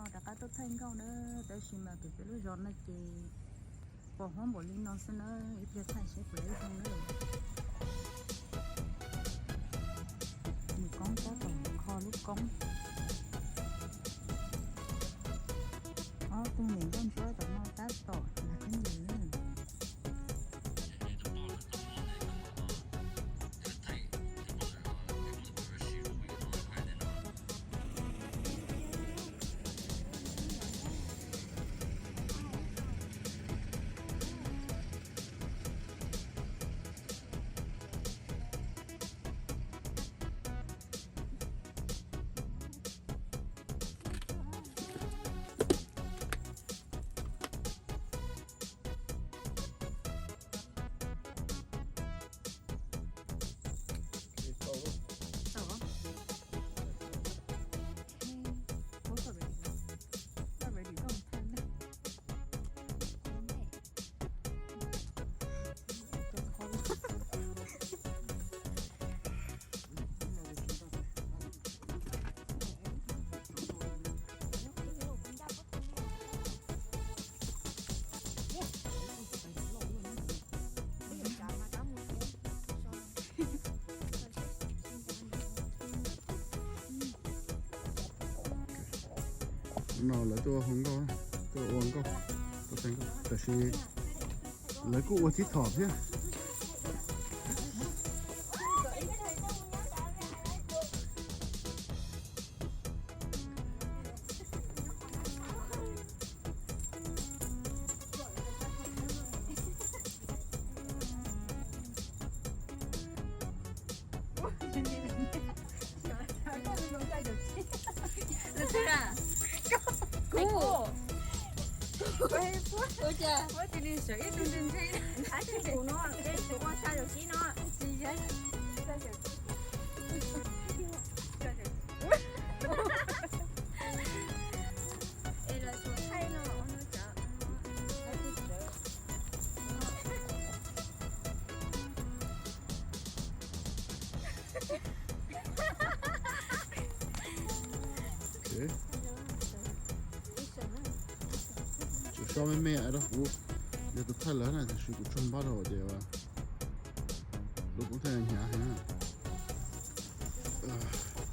Rov qab tuaj thaij nkauj na, tab sis mas pem peb lub zos no ces pos huab npaum li no xwb na, ib pliag thaij seb puas zoo na. Nws koob tab tom kho lub koob. Ob tug niam nkauj ntsuab tom no tab tom hnav khaub ncaws. No lawv tuaj hu nkauj, tuaj ua nkauj, tuaj thaij nkauj, tab sis lawv kuj ua thib thom thiab. Kuv, kuv, kuv cia, kuv cia li sawv ib tug ntse ntse, nthav tsis kuv no, ua xya caum tsib no. Es lawv tsuas thaij no, Tsis so me me rau kuv, yog tus thaij lawv na, tab sis kuv tsuag npab rau tias lub koob thaij hnyav heev.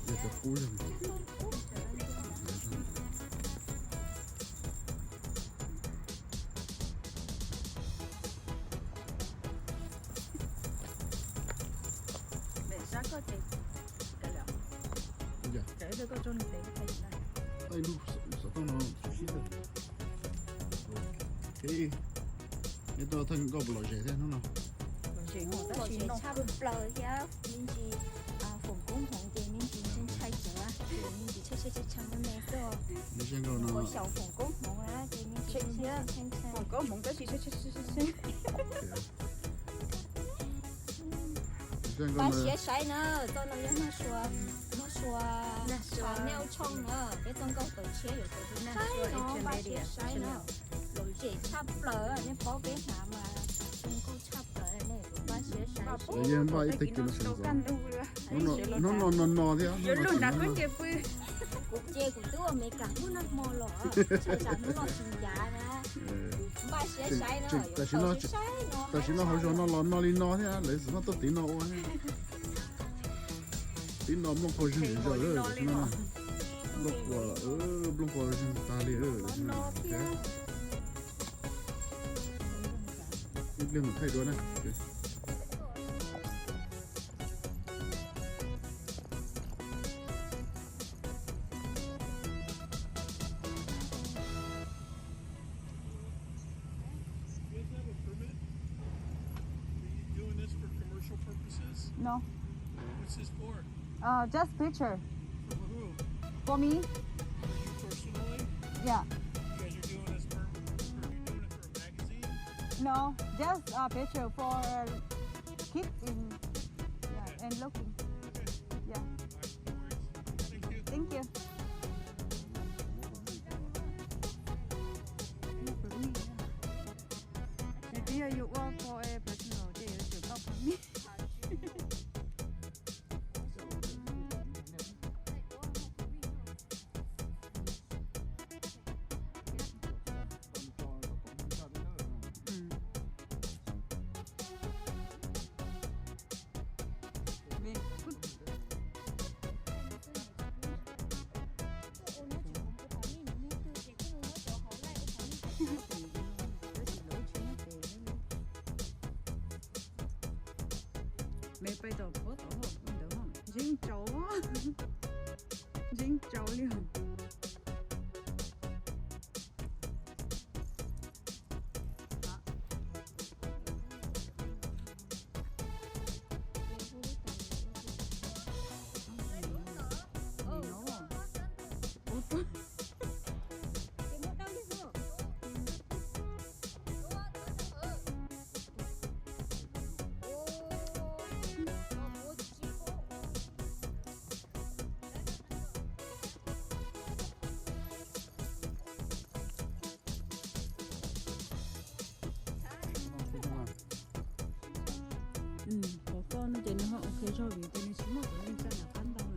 Yog tus qub yog Neb tuaj thaij nkauj puas lom zem thiab hnub no? Lom zem tshaj plaws thiab, me ntsis foom koob hmoov ces me ntsis ntshai tsawv, me ntsis tshee tshee tshee me me xwb. Neb thaij nkauj no xyaum foom koob hmoov na ces me ntsis tshee tshee tshee. Foom koob hmoov tab sis tshee tshee tshee. Npaj siab saib na, txoj no yog Maj Sua, Maj Sua tshav nyob tshooj na, peb txoj nkauj tawm tshiab yuav tawm tus saib no, npaj siab saib na. Lom zem tshaj plaws, nej paub peb hnav mas zoo nkauj tshaj plaws ne, npaj siab saib. Yeej npaj ib tag kis no sawv ntxov. Hnub no no no thiab. Kuv ces kuv twb ua Meskas hnub nag hmo los, tshee tsam hnub no tsis ncav na. Npaj siab saib na, tam sim no, tam sim no hauv zos no los no li no thiab, lawv txawm tuaj tiv no ua. Tiv no nplooj qhuav zeeg zom zaws, tam sim no nplooj qhuav, nplooj qhuav zeeg tag li. Ib pliag mus thaij dua na. You guys have a permit? Are you doing this for commercial purposes? No. What's this for? Uh, just picture. For who? For me. For you personally? Yeah. You guys are doing this for, are you doing it for a magazine? No, just a picture for kids in, yeah, okay, and looking. Okay. Yeah. All right, no worries. Thank you. Thank you. Ntsia yuav ua for a personal, ces yuav tsum tau permit. Pais tom qhov tod ntawd, ntseeb tsau, ntseeb tsau li. Qhov koj no ces nws ho ok zog vim tias nws tsis muaj cov neeg tsa nram qab ntau na.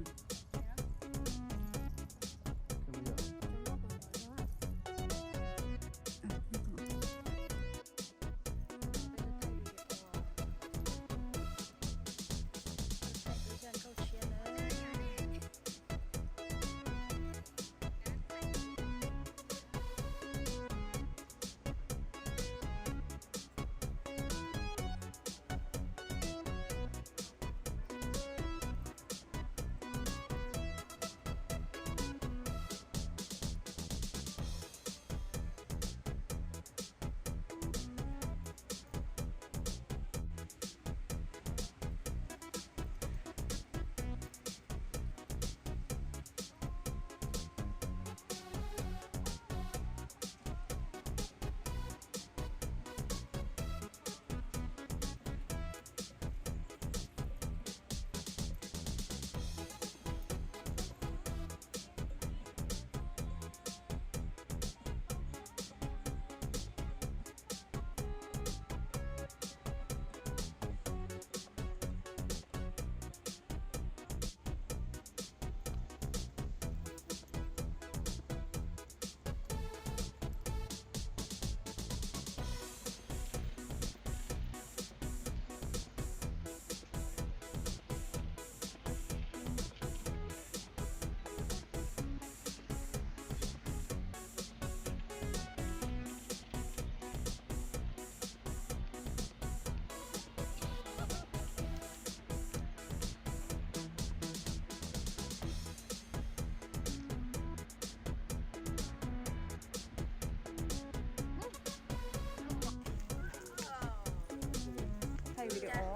Thaij video.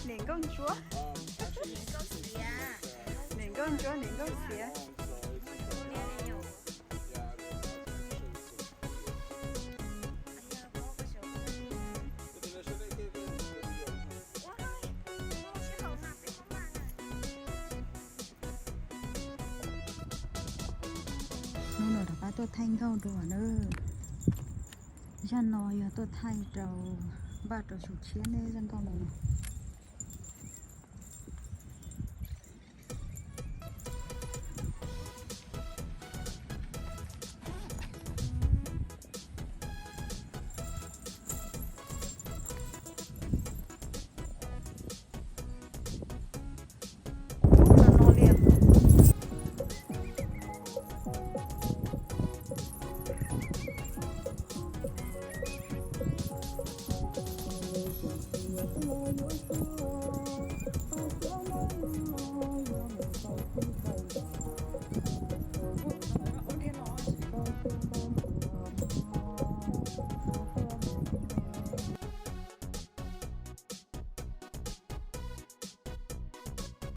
Niam nkauj ntsuab. Niam nkauj ntsuab, niam nkauj xiav. Hnub no rov qab tuaj thaij nkauj dua na. Zaj no yog tuaj thaij rau npaj rau xyoo tshiab ne zaj nkauj no.